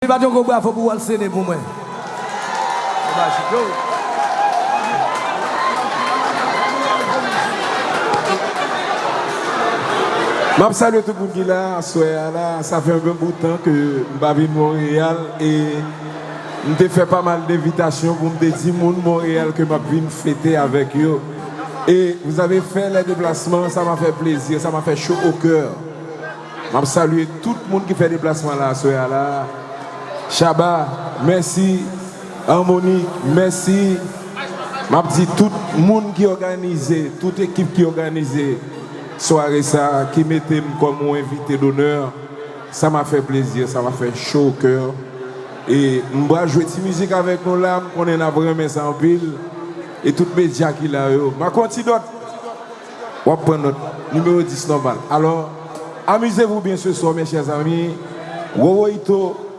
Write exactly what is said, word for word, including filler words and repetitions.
Anpil, bat yon gwo bravo pou Walcene pou mwen. M ap salye tout moun ki la aswè a la. Sa fè yon bon bout tan ke m pa vin Monreyal e m te fè pa mal de envitasyon pou m te di moun Monreyal ke m ap vin fete avèk yo. Et vous avez fait les déplacements, ça m'a fait plaisir, ça m'a fait chaud au cœur. M ap salye tout moun ki fè deplasman la aswè a la. Shabba, mèsi. Harmonik, mèsi. M ap di tout moun ki òganize, tout ekip ki òganize sware sa, ki mete m kòm yon envite donè, ça m'a fait plaisir, ça m'a fait chaud au cœur. E m pral jwe ti mizik avèk nou la, m konnen n ap renmen sa anpil. E tout medya ki la yo. M ap pran ti dòt. W ap pran nòt. Nimewo dis nòmal. Alors, amusez-vous bien ce soir, mes chers amis. Roro Ito,